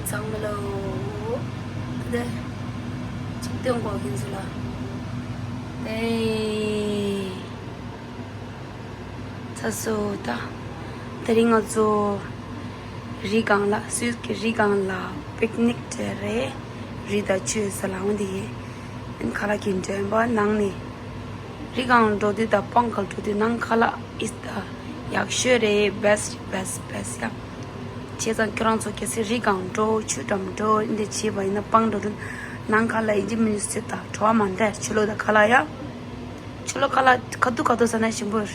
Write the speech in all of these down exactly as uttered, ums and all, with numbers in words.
ཚང་མ་ལོ། དེ། ཚིག་དོན་གོ་གིན་ཟེར་ལ། ཨེ། ཚ་སོ་ད། དེ་རིང་ང་ཚོ་རི་སྒང་ལ། སུད་ཀྱི་རི་སྒང་ལ་པིག་ནིག་བྱས་རེད། རི་དང་ཆུ་ཟ་ལ་འོང་དེ་ཡིན། ཁ་ལག་གི་མགྲོན་པོ་ནང་ནས། རི་སྒང་འགྲོ་དུས་དང་སྤང་ཁ་འགྲོ་དུས་ནང་ཁ་ལག་ཨིས་ད་ཡག་ཤོས་རེད། བེ་སི་ཊི། བེ་སི་ཊི། བེ་སི་ཊི་ཡ། བྱས་ཙང་ཁྱོད་རང་ཚོ་གལ་སྲིད་རི་སྒང་འགྲོ། ཆུ་འགྲམ་འགྲོ། འདི་བྱས་པ་ཡིན་ན་སྤང་འགྲོ་དུས་ནང་ཁ་ལག་ཡིན་གཅིག་མིན་གཅིག་ཟོས་དང་བྲོ་བ་མ་འདྲ། ཆུ་ལོག་དང་ཁ་ལག་ཡ། ཆུ་ལོག་ཁ་ལག་ཁ་ཐུག་ཁ་ཐུག་ཟ་ན་ཞིམ་པོ་རེད།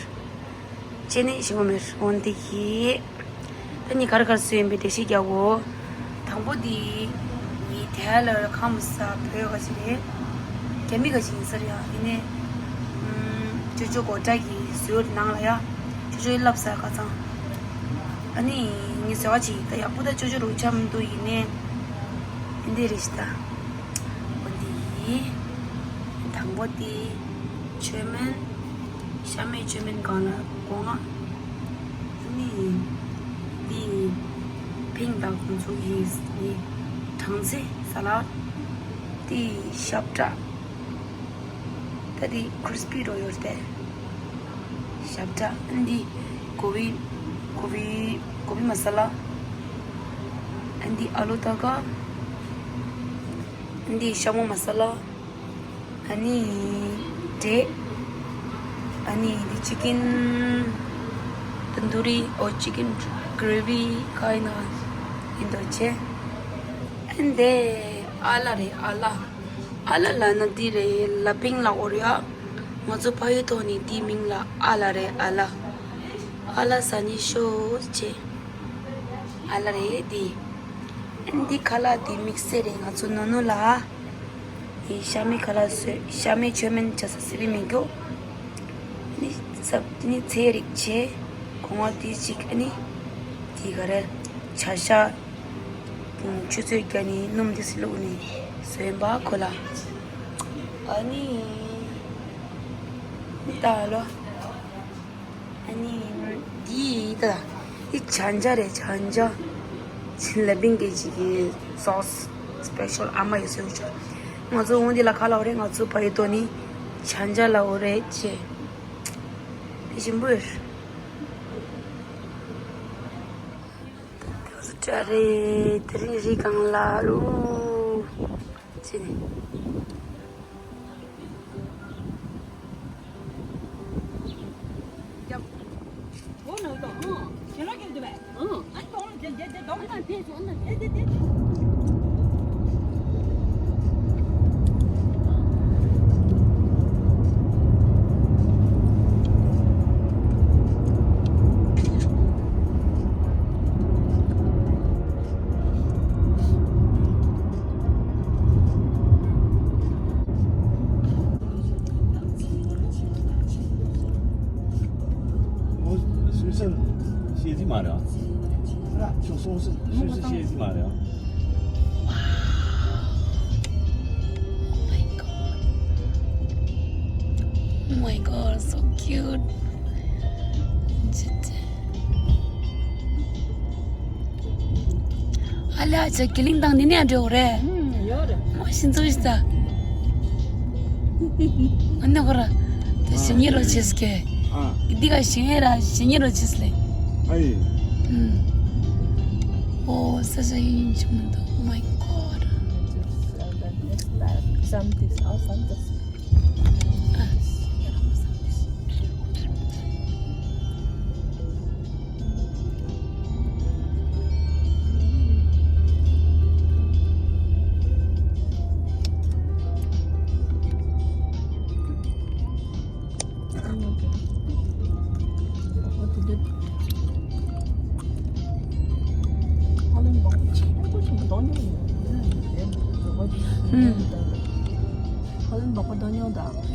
ཅེ་ནི་ཞིམ་པོ་མེད་འོན་ཏེ་གི། ད་ནི་གར་གར་སུ་ཡིན་པའི་འགྲེལ་བཤད་རྒྱག་གོ། དང་པོ་དེ། ངའི་དེ་ལ་ཁམས་ས་བོད་ག་ཅི་རེད། རྒྱ་མི་ག་ཅི་ཡིན་ས་རེད་ཡ། ཡིན་ནའི། ཅོ་ཅོ་གོ་ཏྲ་གི་ཟོས་ནང་ལ་ཡ། ཅོ་ཅོ་ཡིས་ལབ་ས་ཁ་ཚང་། ཨ་ནི། ངའི་ཟོས་ག་ཅི་ད་ཡག་པོ་ད་ཅོ་ཅོ་རུ་ཆ་མི་འདུག་ཡིན་ནའི། འདི་རེད་ཤི་ད། འོ་འདི་ཡིན། དང་པོ་དེ། མཆོད་མེ། ཤ་མེད་མཆོད་མེ་གང་ལ་སྒོ་ང་། ནི། འདི། ཕིང་དང་ཁོང་ཚོ་ཡིས་ནི། གྲང་ཚེ་ས་ལ། དེ་ཞབས་བྲ། ད་དེ་ཁྲིས་པི་རོ་ཡོད་དེ། ཞབས་བྲ། འདི་གོ་བི། གོ་བི། གོ་བི་མ་ས་ལ། འདི་ཨ་ལུ་ཏ་ཀ། འདི་ཤ་མོ་མ་ས་ལ། ཨ་ནི་འབྲས། ཨ་ནི་འདི་ཅི་ཀིན་ཏན་དུ་རི། ཨོ་ཅི་ཀིན་གྷི་རེ་བི་ཁ་ཡིན་ན་ཡིན་དོ་ཆེ། ཨ་འདི་ཨ་ལ་རེད། ཨ་ལ། ཨ་ལ་ལ་ན་འདི་རེད། ལ་ཕིང་ལ་འོ་རེད་ཨ། ང་ཚོ་ཕ་ཡུལ་ཐོག་ནས་འདི་མིང་ལ་ཨ་ལ་རེད། ཨ་ལ། ཨ་ལ་ཟ་ནི་ཤོག་ཅེ། ཨ་ལ་རེད་འདི། འདི་ཁ་ལག་འདི་དམིགས་བསལ་རེད། ང་ཚོ་ནོ་ནོ་ལ། འདི་ཤ་མེད་ཁ་ལག་བཟོས། ཤ་མེད་མཆོད་མེ་བྱ་ས་སི་པི་མི་འགྱོ། འདི་ས། འདི་ཚལ་རིགས་བྱས། གོང་བ་འདི་གཅིག་ཨ་ནི། འདི་ག་རེ། བྱ་ཤ། ཆུ་ཚོད་བརྒྱ་ནི་སྣུམ་འདི་སི་བླུགས་ནི་བཟོས་པ་ཁོ་ལ། ཨ་ནི། འདི་ལྟ་ལོ། ཨ་ནི། འདི་ད། འདི་ཆན་ཇ་རེད། ཆན་ཇ། ལ་ཕིང་གི་ཅིག་གི་སོ་སི་སི་པེ་ཤལ་ཨ་མ་ཡི་བཟོས་ཤག་ང་ཚོ་འོང་འདི་ལ་ཁ་ལག་འོ་རེད། ང་ཚོ་ཕ་ཡུལ་ཐོག་ནས་ཆན་ཇ་ལ་འོ་རེད་ཅེ། དེ་ཞིམ་པོ་རེད། དེ་ཚོ་འདྲ་རེད། དེ་རིང་རི་སྒང་ལ་རུ། ཅི་ནས། སུད་སི་ཤེས་ཀྱི་མ་རེད། ཁྱོད་སུད་སི་ཤེས་ཀྱི་མ་རེད། Oh my god, so cute. ཨ་ལ་ཅག་ཀི་ལིང་དང་ནི་ནས་འགྲོ་རེད། ཡོད་རེད། མ་ཤིན་ཙུ་ཡིས་ད། ཨ་ནི་ཁོ་ར། དེ་ཞི་ཉི་རོ་ཆེས་ཀེ། འདི་ག་ཞི་ཉི་ར་ཞི་ཉི་རོ་ཆེས་ལེ། ཨ་ཡི། ཨོ་ས་ས་ཡིན་ཆུ་མི་འདུག Oh my god. Something or something.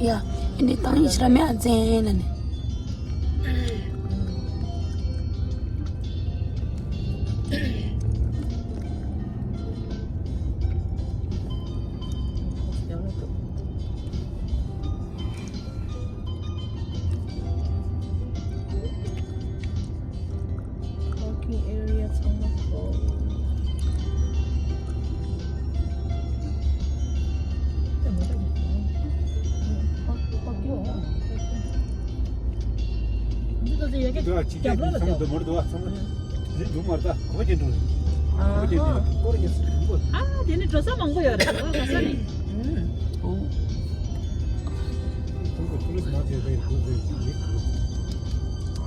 ཡ། ཨ་ནི་ཏང་ཡིན་ཤི་ར་མེ་ཨ་ཙན་ན་ནི། Parking area ཚང་མ་ཁོ། ཡ་ཅི་ཅི་ཚང་མ་འདི་མོར་འདུག་ཚང་མ་འདི་འདུག་མར་ད་གོ་ཅི་འགྲོ་རེད། གོ་ཅི་འགྲོ་རེད། སྐོར་གྱི་སུ་འགྲོ། ཨ་དེ་ནི་འགྲོ་ས་མང་པོ་ཡོད་རེད། ཨ་ཁ་ས་ནི། ཁོང་གི་ཊུ་རི་སི་མ་དེ་རེད། ཁོང་གི་ཡིག་གོ།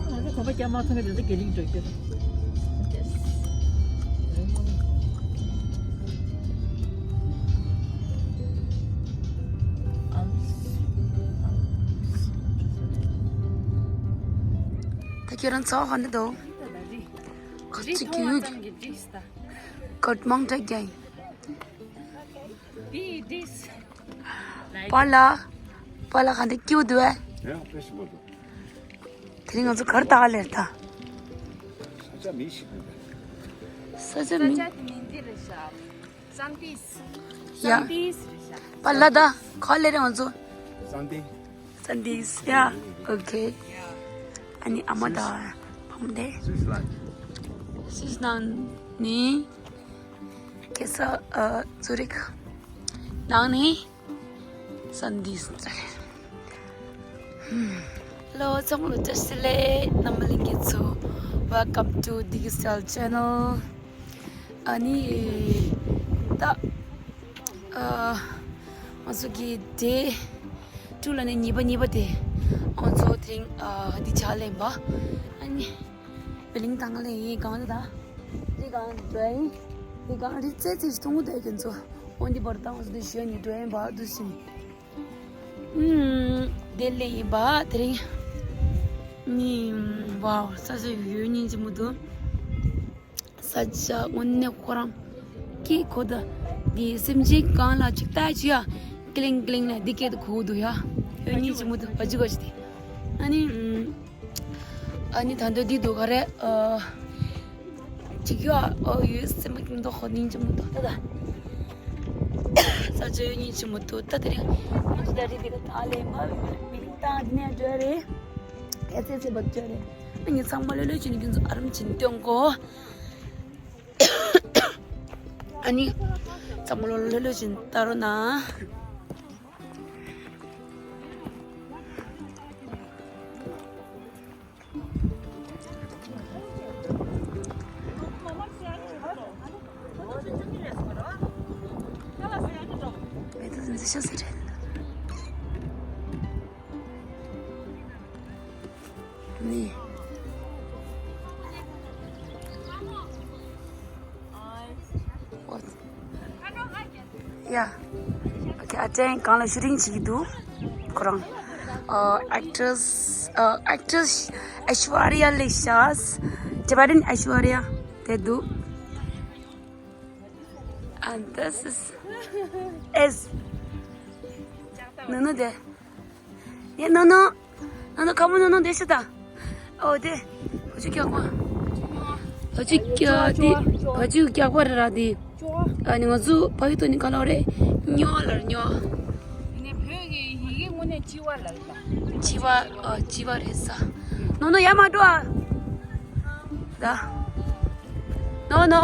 ང་ཚོ་གོམ་པ་རྒྱག་མ་ཐུབ་ན་དེ་ཚོ་དགེ་ལིང་འགྲོ་རྒྱུ་རེད། ད་ཁྱེད་རང་ཚོ་ག་འདི་འདུག་ག་ཚོད་ཀྱི་ཡོད། གོད་མང་དྲག་རྒྱ་ཡིན། པཱ་ལགས། པཱ་ལགས་ག་འདི་སྐྱིད་འདུག་ཨེ། དེ་རིང་ང་ཚོ་གར་ལྟ་ག་ལེར་ད། ས་ཆ་མི་ཞིག་འདུག་ས་ཆ་མི། ས་ཆ་དེ་ནི་འདི་རེད་ཤག་སན་ཏིས། ཡ། སན་ཏིས་རེད་ཤག་པཱ་ལགས་ད་ག་ལེར་ང་ཚོ། སན་ཏིས། སན་ཏིས། ཡ། ཨོ་ཁེ། ཨ་ནི་ཨ་མ་དང་ཕ་མ་དེ། སུད་སི་ནང་ནི། ཁེ་ས་ཨ་ཛུ་རིག་ནང་ནི། སན་ཏིས་ཟེར། ཧེ་ལོ་ཚང་མ་ལ་བཀྲ་ཤིས་བདེ་ལེགས། རྣམ་པ་ལྷན་རྒྱས་ཚོ། Welcome to Digicel Channel. ཨ་ནི་ད་ཨ་ང་ཚོ་གི་ཌེ་ཊུ་ལ་ནི་གཉིས་པ་གཉིས་པ་དེ་ང་ཚོ་དེ་རིང་ཨ་འདི་ཆགས་ལེན་པ། ཨ་ནི་བི་ལིང་དང་ལེན་ཡིན། གང་ལ་ད་རི་གང་འགྲོ་ཡིན། རི་གང་རི་རྩེ་རྩེ་ཞིག་མཐོང་གི་འདུག་ཁྱེད་ཚོ། འོན་ཏེ་བར་དང་ང་ཚོ་འདི་ཞོན་ནི་འགྲོ་ཡིན་པ་འདུག་ཟིན། ཨུམ། དེ་ལས་ཡིན་པ་དེ་རིང་། ནི། ཝའོ། ས་ཆ་ཡོད་ཉིན་གཅིག་མ་གཏོགས། ས་ཆ་དངོས་གནས་ཁོ་རང་། ཀི་ཁོ་ད། འདི་སེམས་ཅན་གང་ལ་ཅིག་ལྟ་ཅི་ཡ། ཀི་ལིང་ཀི་ལིང་ལ་འདི་སྐད་དུ་གོ་འདུག་ཡ། ཡོད་ཉིན་གཅིག་མ་གཏོགས་བ་ཅི་གོ་ཅི་དེ། ཨ་ནི། ཨུམ། ཨ་ནི་ད་འདོད་འདི་འདུག་ག་རེ། ཨ། ཅིག་ཡོད་ཨ། ཨོ་ཡོད་སེམས་པ་སྐྱིད་མདོག་ཁོ་ཉིན་གཅིག་མ་གཏོགས་ད་ད། ས་ཆ་ཡོད་ཉིན་གཅིག་མ་གཏོགས་ད་དེ་རིང་ང་ཚོ་ད་རེས་དེ་ག་ད་ལེ་མ་མི་རིགས་དང་འདི་ནས་འགྲོ་རེད། ཨེ་ཙེ་ཙེ་བབ་འགྲོ་རེད། ཨ་ནི་ཚང་མ་ལོས་ལོས་བྱས་ནས་ཁྱེད་ཚོ་ཨ་རམ་བྱིན་སྟོན་གོ། ཨ་ནི་ཚང་མ་ལོས་ལོས་བྱས་ནས་ལྟ་རོགས་གནང་། ནི། ཡ། ཨོ་ཁེ། ཨ་ཅན་གང་ལ་ཤུ་ཊིང་བྱེད་ཀྱི་འདུག་ཁོ་རང་། ཨ། ཨེག་ཊྲེས། ཨ། ཨེག་ཊྲེས་ཨེ་ཤྭར་ཡ་ལེ་ཤག Tibetan ཨེ་ཤྭར་ཡ་དེ་འདུག And this is, is ནུ་ནུ་དེ། ཡེ་ནོ་ནོ། ནོ་ནོ། ཁ་མོ་ནོ་ནོ་དེ་ཤི་ད། ཨོ་དེ། བ་ཕྱུགས་སྐྱག་པ། བ་ཕྱུགས་སྐྱག་དེ། བ་ཕྱུགས་སྐྱག་པ་རེད་ར་དེ། ཨ་ནི་ང་ཚོ་ཕ་ཡུལ་དུ་ནི་ག་ལ་རེད། སྨྱོ་ལར་སྨྱོ། ནི་བོད་ཀྱི་ཡི་གེ་དངོས་གནས་ལྕི་བ་ལ་རེད་ད། ལྕི་བ། ཨ། ལྕི་བ་རེད་ས། ནོ་ནོ་ཡར་མར་འགྲོ་ཨ། ད། ནོ་ནོ།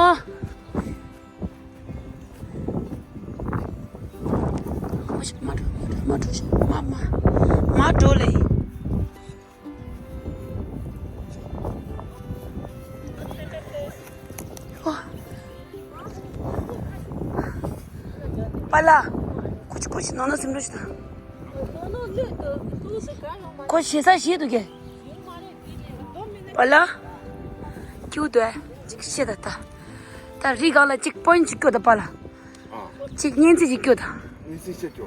མ་འགྲོ་མ་འགྲོ་མ་འགྲོ་མ་མ་མ་འགྲོ་ལེ། ཨོ། པཱ་ལགས། ཁོ་ཅི་ཁོ་ཅི་ནོ་ནོ་སེམས་འགྲོ་ཞིག་དང་། ཁོ་ཞེ་ས་ཞེ་འདུག་གས། པཱ་ལགས། ཁྱེད་འདུག་ཨ། ཅིག་བཤད་ད་ད། ད་རི་སྒང་ལ་ཅིག་པོན་ཅིག་སྐྱོ་ད་པཱ་ལགས། ཨ། ཅིག་གཉན་ཚད་ཅིག་སྐྱོ་ད། གཉན་ཚད་ཅིག་སྐྱོ།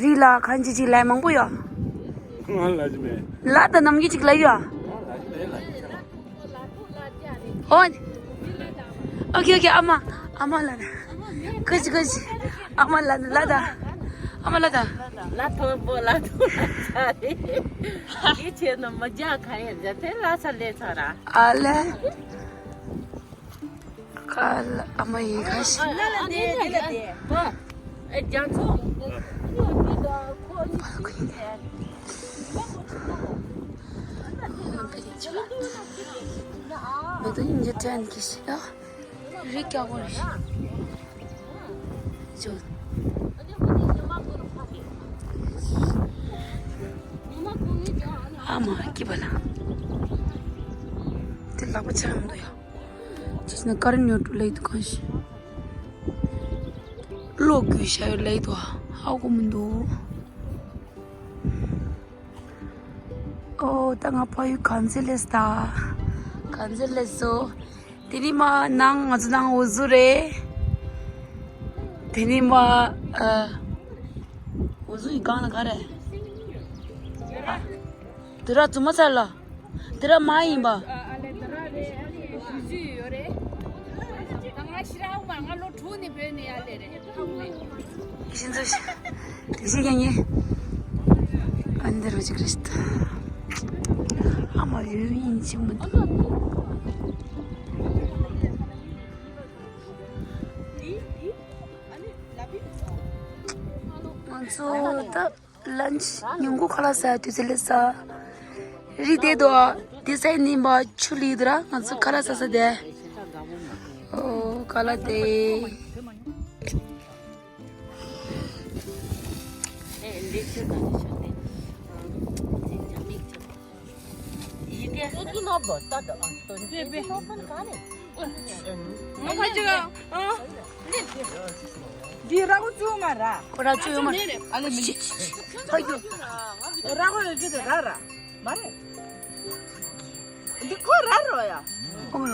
རི་ལ་གང་ཅི་ཅིག་ལ་མང་པོ་ཡོད། ང་ལ་ཅི་མེད། ལ་ད་ནམ་གྱི་ཅིག་ལ་ཡོད། ང་ལ་ཅི་མེད་ལ་ཅི་མེད། ཨོ། ཨོ་ཁེ་ཨོ་ཁེ། ཨ་མ། ཨ་མ་ལ་ན། ཀུ་ཅི་ཀུ་ཅི། ཨ་མ་ལ་ན་ལ་ད། ཨ་མ་ལ་ད། ལ་ཐོ་བོ་ལ་ཐོ་ལ་ཚ་རེད། དེ་ཆེ་ན་མ་རྒྱག་ག་ཡ་རྒྱ་དེ་ལ་ཚ་ལེ་ཚ་ར། ཨ་ལེ། ཁ་ལ་ཨ་མ་ཡི་ཁ་ཤི། ཨ་ལ་དེ་དེ་ལ་དེ། ཨ། ཨེ་རྒྱ་མཚོ། མེ་ཏོག་སྙིང་རྗེ་དྲན་གྱི་ཤི་ཡ། རི་སྐྱ་བོ་རེད། ཅོ། ཨ་མ་སྐྱིད་པ་ལ། ལག་པ་ཆག་མི་འདུག་ཡ། ཅི་ཟེར་ན་ཀ་རན་ཉོ་འགྲོ་ལེགས་འདུག་གང་ཞིག་བློ་འགུལ་བྱ་ཡོད་ལེགས་འདུག་ཧ་གོ་མི་འདུག་ཨོ་ད་ང་ཕ་ཡུལ་གང་ཚེ་སླེབས་ད། གང་ཚེ་སླེབས་སོ། དེ་ནི་མ་ནང་ང་ཚོ་ནང་འོ་ཟུ་རེད། དེ་ནི་མ་ཨ། འོ་ཟུ་ཡི་སྒང་ལ་ག་རེ། ཨ། དེ་ར་བཙུན་མ་ཚར་ལ། དེ་ར་མ་ཡིན་པ། ཨ་ལེ་དེ་ར་རེད། ཞུ་རྒྱུ་ཡོད་རེད། ད་ང་ཕྱི་ར་འོ་མ་ང་ལོ་དྲུག་ནས་བོད་ནས་ཡར་སླེབས་རེད། ཤིན་ཙུ་ཤི། དེ་ཤི་ཡང་ཡིན། ཨ་འདི་རུ་ཅིག་རེད། ཨ་མ་ཡུལ་ཡིན་ཆེན་མོ་འདུག་ང་ཚོ་ད་ལན་ཆི་ཉིན་གུང་ཁ་ལག་ཟ་དུས་ཚོད་སླེབས་ས། རི་དེ་དོ། དེ་སའི་ནིམ་པ་ཆུ་ལི་དུ་ར་ང་ཚོ་ཁ་ལག་ཟ་ས་དེ། ཨོ་ཁ་ལག་དེ། འདི་ར་གོ་བཙུན་མ་ར། ཁོ་ར་བཙུན་མ། ཨ་ལེ་མི་འདི། ཕ་གི། ར་གོ་ཡོད་རྒྱུ་དེ་ར་ར། མ་རེད། འདི་ཁོ་ར་རོ་ཡ། ཨོ་ར།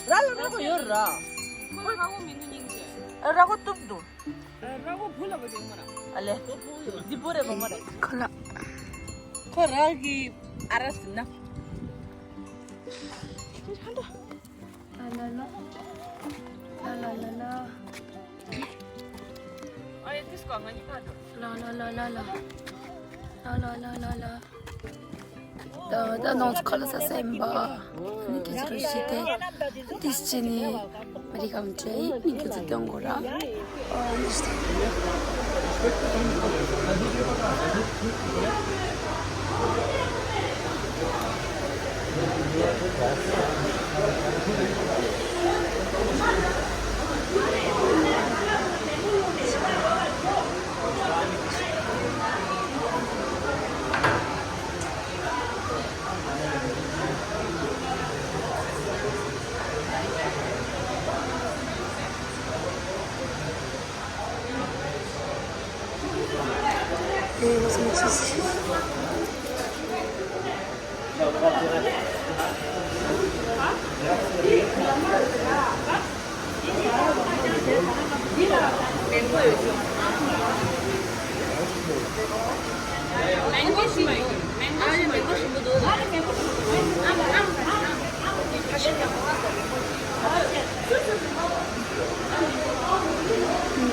ར་ལ་ར་གོ་ཡོད་ར། ཁོ་ར་གོ་མི་འདུག་སྙིང་རྗེ། ར་གོ་གཏུབ་འདུག་ར་གོ་བུ་ལ་བ་ཡོད་མ་ར། ཨ་ལེ། འདི་བུ་རེད་བ་མ་རེད། ཁོ་ལ། ཁོ་ར་གི་ཨ་ར་ཟིན་ན། ལ་ལ་ལ། ལ་ལ་ལ་ལ། ཨ་ཡེ་ཏིས་ཀ་ང་གཉིས་ཀ་འགྲོ། ལ་ལ་ལ་ལ་ལ། ལ་ལ་ལ་ལ་ལ། ད་ད་ནང་ཁ་ལག་ཟ་ས་ཡིན་པ། ནི་ཁྱེད་ཚོ་ཤི་སྟེ། ཏིས་ཅི་ནི། མ་རི་གམ་ཏྲེ་ནི་ཁྱེད་ཚོ་སྟོན་དགོས་ར། ཨ་ནི་ཤི་སྟེ།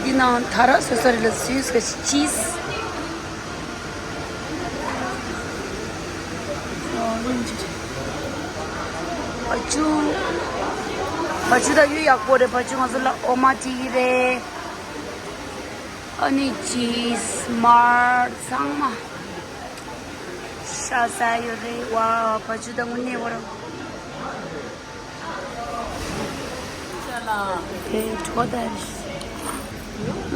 འདི་ནང་ད་ར་སོ་སོ་རེ་ལ་སུས་ཀ་ཅིས། བ་ཕྱུགས། བ་ཕྱུགས་ད་ཡོད་ཡག་པོ་རེད། བ་ཕྱུགས་ང་ཚོ་ལ་འོ་མ་སྤྲད་ཀྱི་རེད། ཨ་ནི་ཅིས་མར་ཚང་མ་ཤ་ཟ་ཡོད་རེད། ཝའོ་བ་ཕྱུགས་ད་དངོས་གནས་བོར། དེ་གྲོ་དང་།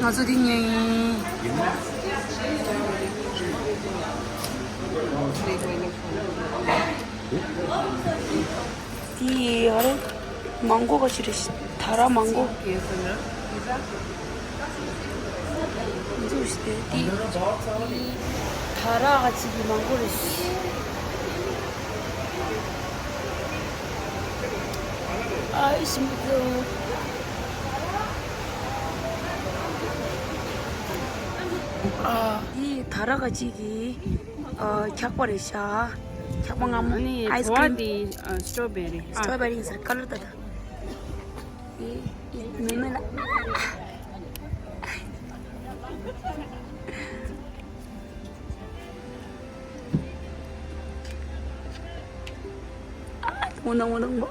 ང་ཚོ་འདི་ཉོས་ཡིན། འདི་ཨ་རེ། མང་གོ་ག་ཅི་རེད། ད་ར་མང་གོ། འདུག་སྟེ་འདི། ད་ར་ག་ཅིག་གི་མང་པོ་རེད། ཨ་ཨི་ཤི་མི་ཚོ། ཨ་འདི་ད་ར་ག་ཅིག་གི་ཨ་འཁྱག་པ་རེད་ཤག་འཁྱག་པ་མངར་མོ། ཨ་ནི་ཨའི་སི་ཁྲིམ། ད་སི་ཊོ་བེ་རི། སི་ཊོ་བེ་རི་ཡིན་ཟེར། ཀ་ལར་ད་ད། མི་མི་ལ། འོ་ན་འོ་ན་འོ།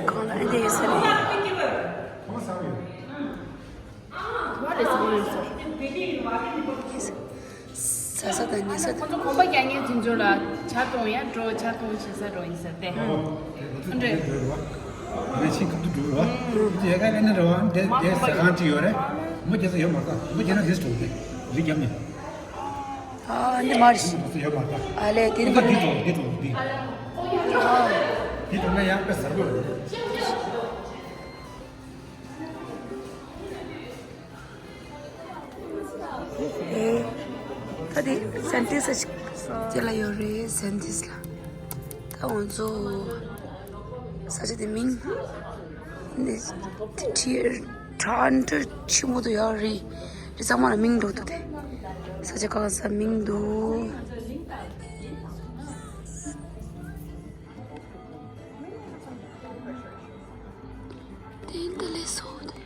གང་ལ་ཨེ་འདྲ་ཡོད་ས་རེད། ས། ད་ས་དང་ཉེ་ས་དང་། ཁོང་ཚོ་གོམ་པ་རྒྱག་མཁན་ཚུན་ཚོད་ལ་ཇ་འཐུང་ཡ་འགྲོ། ཇ་འཐུང་བྱེད་ས་འགྲོ་ཡིན་ཟེར་ཏེ། ཨ་འདྲ། ང་ཆེན་ཁབ་ཏུ་འགྲོ་རོགས། དེ་ཡ་ག་ལེ་ན་རོགས། འདི་འདི་ཟ་ཁང་ཅིག་ཡོད་རེད། མོ་རྒྱག་ས་ཡོད་མ་རེད། མོ་རྒྱག་ན་རེས་འགྲོ་གི་རེད། རྒྱབ་ནས། ཨ་འདི་མ་རེད། མོ་རྒྱག་ས་ཡོད་མ་རེད། ཨ་ལས་དེ་ཁོང་ཚོ་འདི་འགྲོ་འདི་འགྲོ་འདི། འདི་འགྲོ་ན་ཡང་དཔེ་ཟ་དགོས་རེད། ད་དེ་སན་ཏིས་ས་ཅིག་དེ་ལ་ཡོད་རེད། སན་ཏིས་ལ། ད་ང་ཚོ་ས་ཆ་དེ་མིང་ནི་ཁྲི་ཁྲ་འདྲ་ཆེན་པོ་དུ་ཡོད་རེད། རི་ཚང་མ་ལ་མིང་འགྲོ་འདུག་དེ་ས་ཆ་གང་ས་མིང་འདུག་དེ་འདི་ལས་སོ་དེ།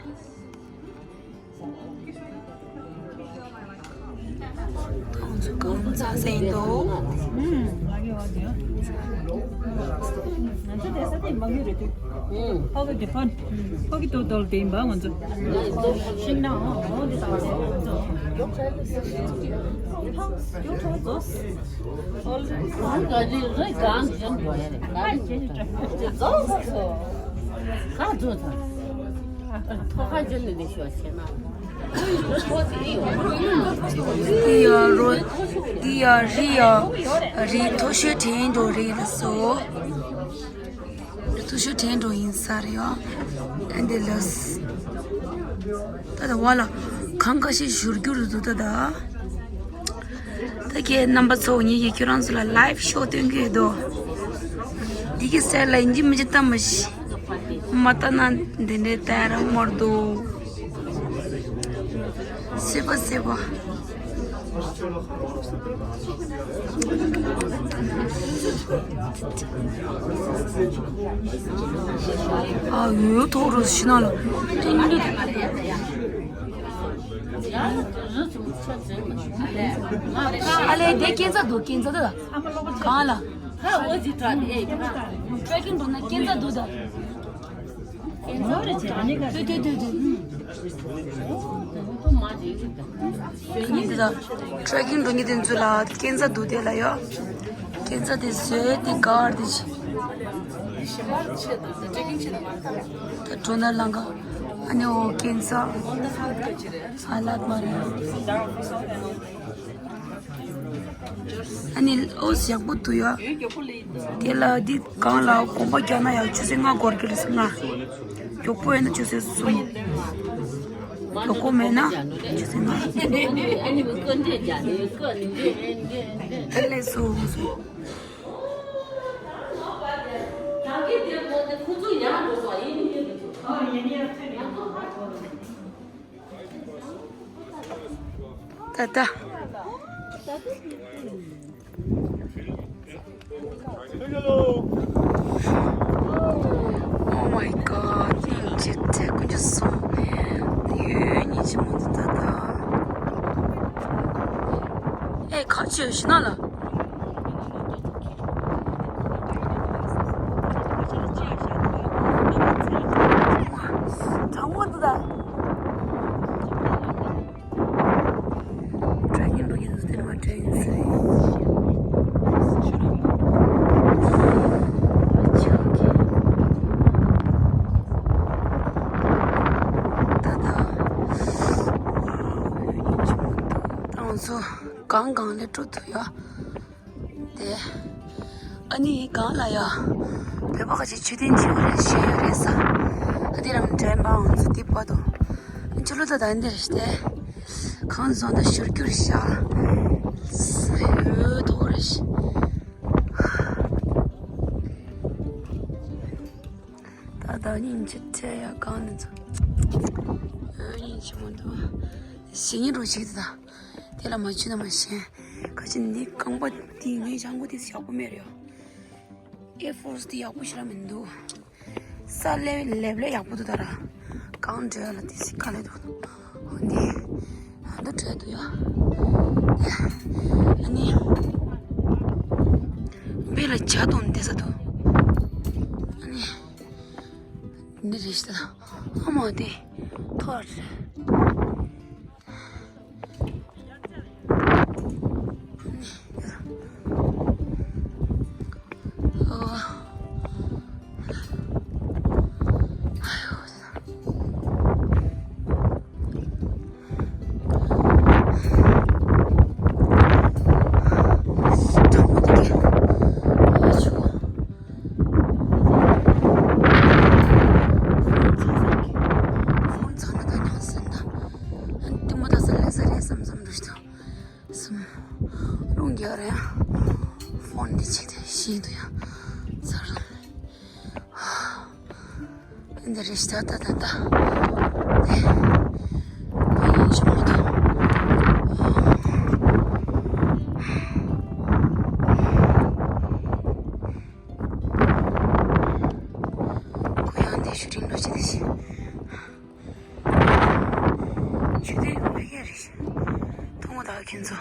ང་ཚོ་གང་ཚ་ཟེར་འདུག་ང་ཚོ་དེ་ས་དེ་མ་གི་རེད་དུ། ཕ་གི་དེ་ཕ་ཕ་གི་ཏོ་ཏོ་དེ་ཡིན་པ་ང་ཚོ། ཤིང་ནགས་འོ་འདི་དང་ཡོག་ཆ་ཡོག་ཆ་ཡོག་ཆ་ཡོག་ཆ། འདི་ཡ་རོ། འདི་ཡ་རི་ཡ། རི་མཐོ་ཤོས་དྲན་འགྲོ་རེད་ལ་སོ། མཐོ་ཤོས་དྲན་འགྲོ་ཡིན་ས་རེད་ཡ། ཨ་འདི་ལ་སོ། ད་ད་བ་ལ་གང་ཁ་ཤས་བཞུར་རྒྱུ་རུ་འདུག་ད་ད། ད་ཁྱེད་རྣམ་པ་ཚོ་ངེད་ཀྱིས་ཁྱོད་རང་ཚོ་ལ་ལའེབ་ཤོ་སྟོན་གྱི་ཡོད་དོ། འདི་གི་སའི་ལ་ཡིན་གཅིག་མིན་གཅིག་ལྟ་མ་ཤི། མ་ལྟ་ན་འདི་འདྲའི་ལྟ་ར་མོར་འདུག་སེ་བ་སེ་བ། ཨ་ཡོད་ཐོག་རུ་ཤི་ན་ལ། ཏིང་ལི། ཨ་ལེ་དེ་སྐྱེ་འཚར་འདུག་སྐྱེ་འཚར་འདུག་གང་ལ། ཊེ་རེ་ཀིང་འགྲོ་ན་སྐྱེ་འཚར་འདུག་ད། དུ་དུ་དུ་དུ། ཡིན་འདི་ད། ཊེ་རེ་ཀིང་འགྲོ་མཁན་དེ་ཚོ་ལ་སྐྱེ་འཚར་འདུག་དེ་ལ་ཡོད། སྐྱེ་འཚར་དེ་བཟོས་དེ་གར་དེ་ཆེ། ད་འགྲོ་ན་ལང་ག་ཨ་ནི་འོ་སྐྱེ་འཚར། ཨ་ལགས་མ་རེད། ཨ་ནི་ཨོ་ཡག་པོ་འདུག་ཡ། དེ་ལ་འདི་གང་ལ་གོམ་པ་རྒྱག་ན་ཡང་ཆུ་ཚོད་ལྔ་འགོར་གྱི་རེད་ཟེར། ལྔ། མགྱོགས་པོ་ཡིན་ན་ཆུ་ཚོད་གསུམ། མགྱོགས་པོ་མེད་ན་ཆུ་ཚོད་ལྔ། དེ་ལས་སོ་སོ། ད་ད། Oh my god, ཉིན་གཅིག་དེ་ཀུན་གྱི་སོང་། ཡོད་ཉིན་གཅིག་མ་ད་ད། ཨེ་ཁ་ཆེ་ཞི་ན་ལ། གྲང་མོ་འདུག་ད། དྲ་ཉིན་འགྲོ་ཡིན་ཟེར་མ་དྲན་ཟེར། ད་ད། ང་ཚོ་གང་གང་ལ་འགྲོ་ཐུབ་ཡ། དེ། ཨ་ནི་གང་ལ་ཡ། བོད་པ་ཁ་ཅིག་མཆོད་རྟེན་ཅིག་ཡོད་རེད་ཞེས་ཡོད་རེད་ས། ཨ་དེ་རང་དྲན་པའང་ཚུ་དེ་པ་དང་། ཅི་ལོ་ད་ད་འདིར་ཞིག་སྟེ། གང་བཟོ་འདི་ཞུར་རྒྱུར་ཤ། ཡོད་དོ་རེ་ཞིག་ད་ད་ཉིན་ཅི་ཁྲེ་ཡ་གང་ནི་ཚོ། ཡོད་ཉིན་ཅི་མོ་འདུག་ཞེ་ཉིན་རོ་ཞིག་ད། དེ་ལ་མ་ཆུ་ན་མ་ཤེས། ཁ་ཅིག་འདི་རྐང་པ་འདི་ངའི་ལྗང་གུ་འདི་ཡག་པོ་མེད་རེད། ཨེ་ཕོར་སི་འདི་ཡག་པོ་ཞེ་དྲག་མི་འདུག་ས་ལེབ་ལེབ་ལེ་ཡག་པོ་འདུག་ད་ར། གང་འདྲ་ལ་འདི་སི་ཁ་ལེ་འདུག་འདི། འདི་འདྲ་འདུག་ཡ། ཨ་ནི། བེ་ལ་ཇ་དང་འདི་ས་འདུག་ཨ་ནི། འདི་རེད་ཤི་ད། ཨ་མ་དེ། ཐོར། འདི་རེད་ཤག་ད་ད་ད། ཨེ། ཁོ་ཡིན་ཤོག་མ་གཏོགས། ཁོ་ཡང་འདི་ཤུ་ཊིང་འགྲོ་ཆེད་དུ་ཤི། ཆུ་དེ་ཕ་གིར་མཐོང་བ་དག་ཁྱེད་ཚོ།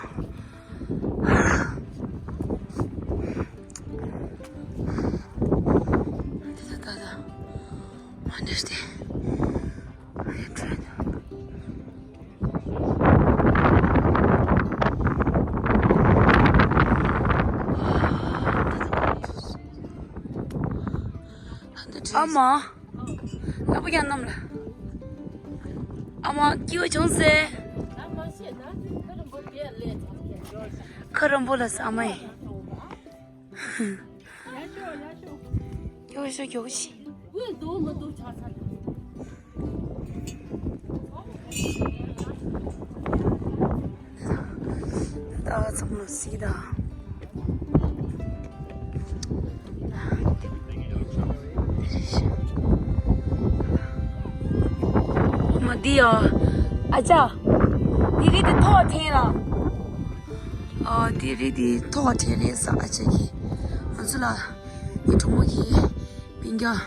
དེ་ད་ད་ད། མ་འདྲེས་ཏེ། ཨ་མ། ལ་པོ་ཀྱང་བསྣམས་ལ། ཨ་མ་སྐྱིད་པོ་བྱུང་ཟེར། ཁ་རམ་པོ་ལ་ཟ་མ་ཡིན། སྐྱིད་པོ་ཤོག་སྐྱིད་པོ་ཤིག་ད་ཚང་མ་སྲིད་ད། མ་འདི་ཡ། ཨ་ཅག་འདི་རིགས་དེ་ཐོག་འཐེན་ལ། ཨ་འདི་རིགས་དེ་ཐོག་འཐེན་རེད་ཟ་ཨ་ཅག་གིས། ང་ཚོ་ལ་ངའི་གྲོགས་མོ་གིས་སྤུན་ཀྱག་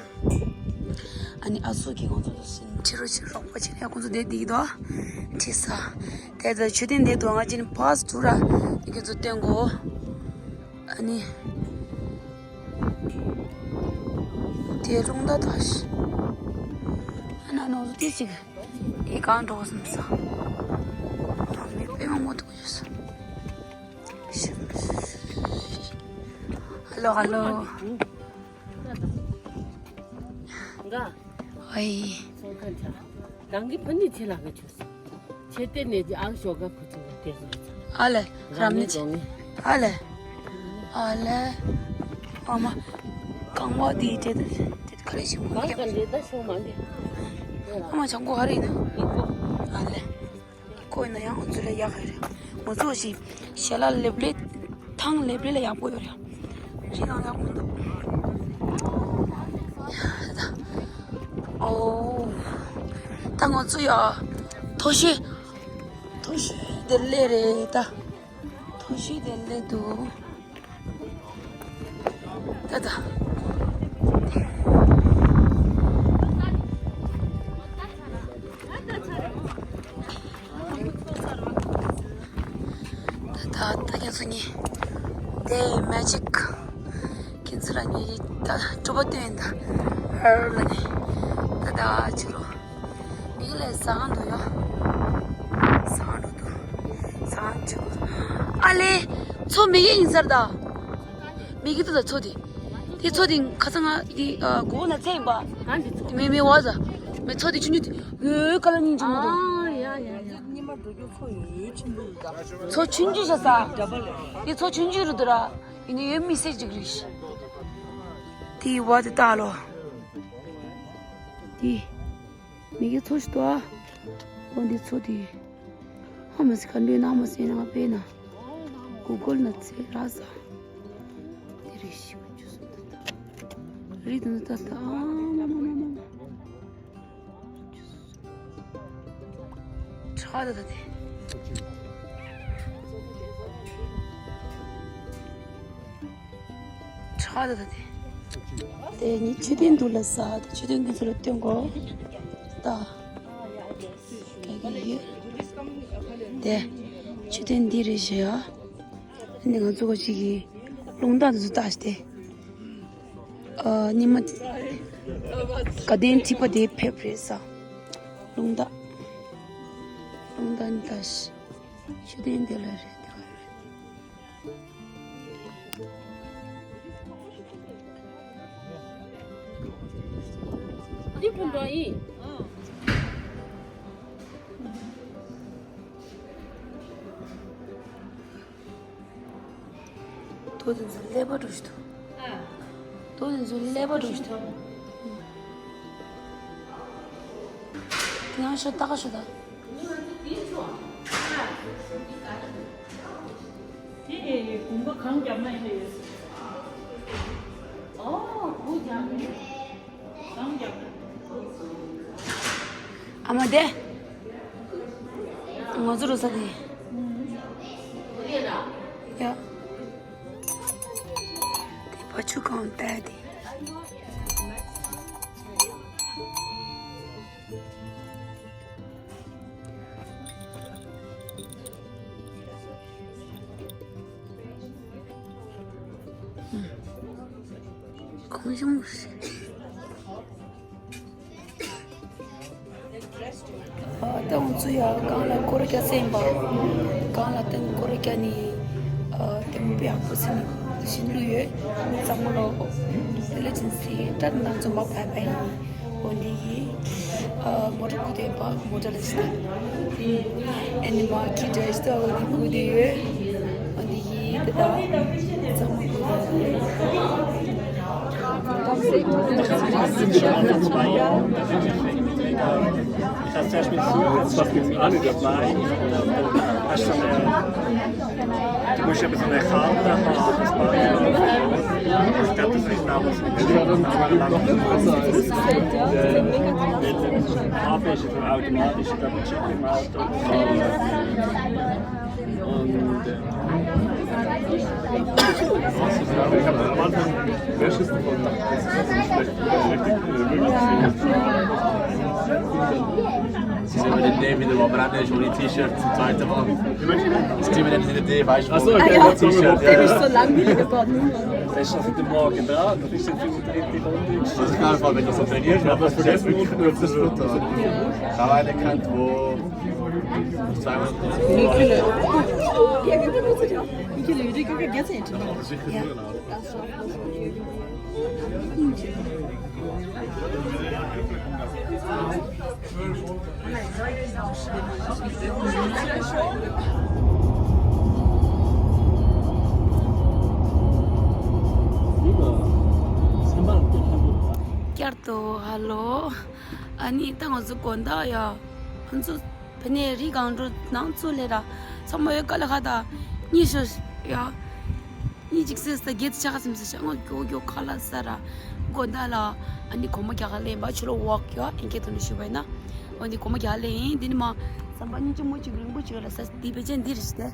ཨ་ནི་ཨ་ཚོ་གིས་ང་ཚོ་ལ་ཁྲིད་རོགས་བྱེད་རོགས་པ་བྱེད་ཡ། ཁོང་ཚོ་བསྡད་འདི་གི་དོ་ཁྲིད་ས། དེ་ཚོ་མཆོད་རྟེན་བསྡད་འདུག་ང་ཅི་ནི་པཱ་སི་ཊི་ཊུར་ར་འདི་གི་ཚོ་སྟོན་གོ་ཨ་ནི། དེ་རླུང་རྟ་དང་ཤི། ཨ་ན་ནོར་བུ་དེ་ཅིག་ཨེ་གང་འགྲོ་སོང་ས། མི་དཔེ་མང་པོ་འདུག་ཡོད་ས། ཧ་ལོ་ཧ་ལོ། ཨོའི། ཚོང་ཁང་ཆ། རང་གི་ཕ་ནི་ཆེ་ལ་ག་ཆུ་སི། ཆེ་ཏེ་ནས་ཀྱི་ཨག་ཞོག་ག་ཁུ་ཚུ་ག་ཏེ་ཟོ་ཚ། ཨ་ལེ། རང་རམ་ནི་ནི་ཆེ། ཨ་ལེ། ཨ་ལེ། ཨ་མ། རྐང་པ་དེ་དེ་དེ་དེ་ག་རེ་ཞིག་མ་གང་ག་འདྲེ་ད་ཤོག་མ་འདི། ཨ་མ་ཆང་གོ་ཧ་རི་ན། ཨ་ལེ། ཁོ་ཡིན་ན་ཡང་ང་ཚོ་ལ་ཡག་ག་རེད། ང་ཚོ་ཞིག་ཞལ་ལག་ལེབ་ལེ་ཐང་ལེབ་ལེ་ལ་ཡག་པོ་ཡོད་རེད། རི་ནང་ཡག་པོ་འདུག་ཨོ། ད་ང་ཚོ་ཡ་མཐོ་ཤོས། མཐོ་ཤོས་དེ་ལས་རེད་ད། མཐོ་ཤོས་དེ་ལས་འདུག་ད་ད། ད་ད་ད་ཁྱེད་ཚོ་ནི་དེ་མེ་ཇིག་ཁྱེད་ཚོ་ལ་ནི་ད་སྤྲོ་པོ་སྟོན་ད་ཧར་ལ་ནི་ད་ད་ཆུ་རོ། མིག་ལ་ཟངས་འདུག་ཡ། ཟངས་འདུག་འདུག་ཟངས་ཆུ། ཨ་ལེ། མཚོ་མིག་ཡིན་ཟེར་ད། མིག་གི་ཏུ་ད་མཚོ་དེ། དེ་མཚོ་དེ་ཁ་ཚང་ང་དེ་གོ་ན་ཚེ་ཡིན་པ། གང་གི་མཚོ། མེ་མེ་བ་ཟ། མེ་མཚོ་དེ་ཆུང་ཆུང་དེ། ཡོ་ཡོ་ཀ་ལ་ཉིན་ཆུང་མ་འདུག་ཨ་ཡ་ཡ་ཡ། མཚོ་ཆུང་ཆུང་ཤ་ས། དེ་མཚོ་ཆུང་ཆུང་རུ་འདུག་ར། ཡིན་ནི་ཡོད་མི་སེ་ཅིག་རེད། དེ་བ་དེ་ལྟ་ལོ། དེ། མིག་གི་མཚོ་ཞིག་ཏོ། འོ་འདི་མཚོ་དེ། ཧ་མ་སི་ཁ་འདོད་ན་ཧ་མ་སི་ན་ང་པེ་ན། གུ་གོལ་ན་ཚེ་ར་ས། དེ་རེ་ཤི་བ་ཅུ་སུ་ད་ད། རི་དུ་ད་ད་ཨ་མ་མ་མ་མ། ཁྲག་ད་ད་དེ། ཁྲག་ད་ད་དེ། དེ་ནི་མཆོད་རྟེན་འདུག་ལ་ས་དེ་མཆོད་རྟེན་གྱི་ཚུལ་ལ་སྟོན་གོ་ད། དེ་མཆོད་རྟེན་འདི་རེད་ཞེས་ཡ། ནི་ང་ཚོ་ག་ཅིག་གི་རླུང་རྟ་འདི་ཚོ་ལྟ་སྟེ། ཨ་ཉི་མ་དགའ་ལྡན་ཁྲི་པ་དེ་ཕེབས་རེད་ས། རླུང་རྟ། རླུང་རྟ་ནི་ལྟ་ཞིག་མཆོད་རྟེན་འདི་ལ་རེད་དེ་བ་རེད། འདི་ཕུན་གྲོང་ཡིན། ཐོ་དེ་ཚོ་ཀླད་པ་འགྲོ་ཞིག་འདུག་ཨ། ཐོ་དེ་ཚོ་ཀླད་པ་འགྲོ་ཞིག་འདུག་དེ་ཡང་ཤོ་ཏག་ཤོ་ད། དེ་གུང་པ་གང་རྒྱབ་ན་ཡིན་ཡོད། ཨོ་གུ་རྒྱབ་ནས་གང་རྒྱབ་ན། ཨ་མ་དེ། ང་ཚོ་རུ་ས་དེ། ཡ། དེ་བ་ཆུ་གང་ལྟ་དེ། གང་བྱུང་རེད། ཨ། ད་ང་ཚོ་ཡ་གང་ལ་སྐོར་ར་རྒྱག་སེམས་པ། གང་ལ་ཏན་སྐོར་ར་རྒྱག་ནི། ཨ། དེ་མོ་པའི་ཡག་པོ་ཟིན་བཞིན་ལུས་ཡོད། ཚང་མ་ལོ། དེ་ལ་ཅིན་སི་ཏན་ནང་ཚོ་མ་ཕ་ཕ་ཡིན། འོ་འདི་ཡི། ཨ། མོ་ཊ་ཁུ་དེ་པ་མོ་ཊ་ལ་ཞིག་ཨ་ནི་མ་ཁི་འདྲ་ཞིག་ད་འོ་འདི་ཁུ་དེ་ཡོད། འོ་འདི་ཡི་དེ་ད་ཚང་མ་ཁུ་དེ་ཡོད། Ich habe sehr spät zuhört, was mit Anne dabei. Hast du eine, du musst ein bisschen eine Karte haben, das war ja. Ich glaube, das ist damals mit dem Kaffee ist so automatisch, ich glaube, Chip im Auto. Und, äh, ich habe am Anfang sehr Schiss davor gehabt, dass es so schlecht wird. Sie sind mit dem Dave wieder mal brandneu, schon die T-Shirt zum zweiten Mal. Das Team mit dem Dave, weißt du, Ach so, okay. T-Shirt, ja. Der ist so langweilig geworden. Der ist schon seit dem Morgen da, das ist schon fünfundreißig Runde. Das ist klar, wenn du so trainierst, aber das vergessen wir nicht. Da war eine Kante, wo བསྐྱར་དུ་ཧ་ལོ། ཨ་ནི་ད་ང་ཚོ་དགོང་དག་ཡ། ང་ཚོ་ཕ་ནས་རི་སྒང་འགྲོ་ནང་ཚུད་ལེ་ར། ཚང་མ་ཡོད་ཀ་ལ་ཁ་ད་གཉིད་ཤོར་ཡ། གཉིད་ཅིག་སད་ད་བརྒྱད་ཆག་ཟིན་ས་ཤ་ང་མགྱོགས་མགྱོགས་ཁ་ལག་ཟ་ར། དགོང་དག་ལ་ཨ་ནི་སྒོ་མ་རྒྱག་ག་ལེན་པ་ཆུ་ལོག་ཝོག་ཡ་ཨིན་སྐད་ཐོག་ནས་ཞུ་བ་ཡིན་ན། འོ་ནི་སྒོ་མ་རྒྱག་ལེན་ཡིན། འདི་ནི་མ་ཟམ་པ་སྙིང་རྗེ་མོ་ཅིག་རིང་པོ་ཅིག་ལ་ས་འདི་བེ་ཅན་འདི་རེད་ཤི་དེ།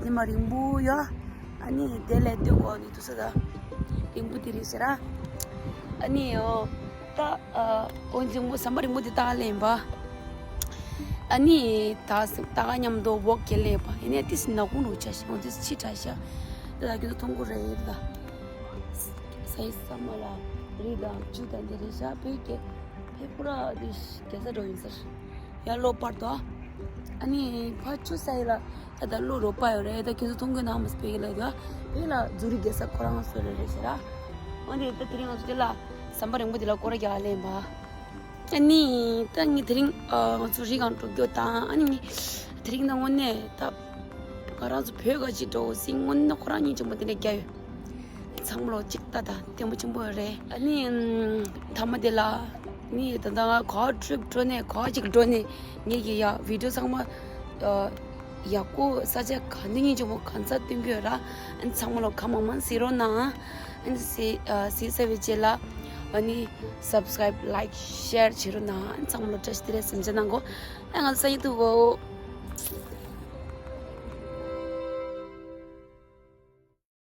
འདི་མ་རིང་པོ་ཡ། ཨ་ནི་དེ་ལས་སྟོད་གོ་ནི་དུ་ས་ད། རིང་པོ་དེ་རེད་ཤི་ར། ཨ་ནི་ཡོ། ད་ཨ་འོ་འཛིང་པོ་ཟམ་པ་རིང་པོ་དེ་ཏག་ལེན་པ། ཨ་ནི་ད་ཟིན་ཏག་མཉམ་དུ་ཝོག་གེ་ལེན་པ་ཡིན་ནས་དེ་སི་ནག་ཁུང་རུ་ཆ་ཤི་འོ་དེ་ཕྱི་ཁྲ་ཤ། དེ་ལ་གི་ཐོང་གུ་རེད་ད། ས་ཡི་ས་མ་ལ་རི་དང་ཆུ་དང་དེ་རེད་ཤ་བོད་ཀྱི་ཕེ་ཁུ་ར་དེ་རྒྱ་ས་འགྲོ་ཡིན་ཟེར། ཡ་ལོ་པར་དོ། ཨ་ནི་ཕ་ཆུ་ས་ཡི་ལ། ད་ལྟ་ལོ་རོ་པ་ཡོད་རེད། ད་ཁྱེད་ཚོ་མཐོང་གི་ནང་མ་སྤེལ་གི་ལ་དུ་བོད་ལ་ཛུ་རི་རྒྱལ་ས་ཁོ་རང་སོ་རེ་རེ་ཟེར་ར། འོན་ཏེ་ད་དེ་རིང་ང་ཚོ་དེ་ལ་ཟམ་པ་རིང་པོ་དེ་ལ་སྐོར་ར་རྒྱག་ལེན་པ། ཨ་ནི་ད་ངས་དེ་རིང་ང་ཚོ་རི་སྒང་འགྲོ་རྒྱུ་དང་ཨ་ནི་དེ་རིང་ད་དངོས་གནས་ད་ང་རང་ཚོ་བོད་ག་ཅིག་འགྲོ་ཟིན་དངོས་གནས་ཁོ་རང་སྙིང་རྗེ་མོ་དེ་འདྲ་རྒྱག་ཡོད། ཚང་མ་ལོ་གཅིག་ལྟ་དང་ལྟད་མོ་ཆེན་པོ་རེད། ཨ་ནི་མཐའ་མ་དེ་ལ་ནི་ད་ལྟ་ང་གོ་ཊི་རིབ་འགྲོ་ནས་གོ་གཅིག་འགྲོ་ནས་ངེད་ཀྱི་ཡ་བི་ཌི་ཡོ་ཚང་མ་ཡག་པོ་ས་ཆ་ག་འདི་སྙིང་རྗེ་མོ་གང་ས་སྟོན་གྱི་ཡོད་ར། ཨ་ནི་ཚང་མ་ལོ་ག་མང་མང་གཟིགས་རོགས་གནང་། ཨ་ནི་གཟིགས་གཟིགས་ཚར་བའི་རྗེས་ལ་ཨ་ནི་སབ་སི་ཀ་རའིབ་ལའིཀ་ཤེར་བྱེད་རོགས་གནང་། ཨ་ནི་ཚང་མ་ལོ་བཀྲ་ཤིས་བདེ་ལེགས་གཟིམ་འཇག་གནང་གོ། ཨ་ང་ཚོ་ས་ཡི་ཐུག་གོ།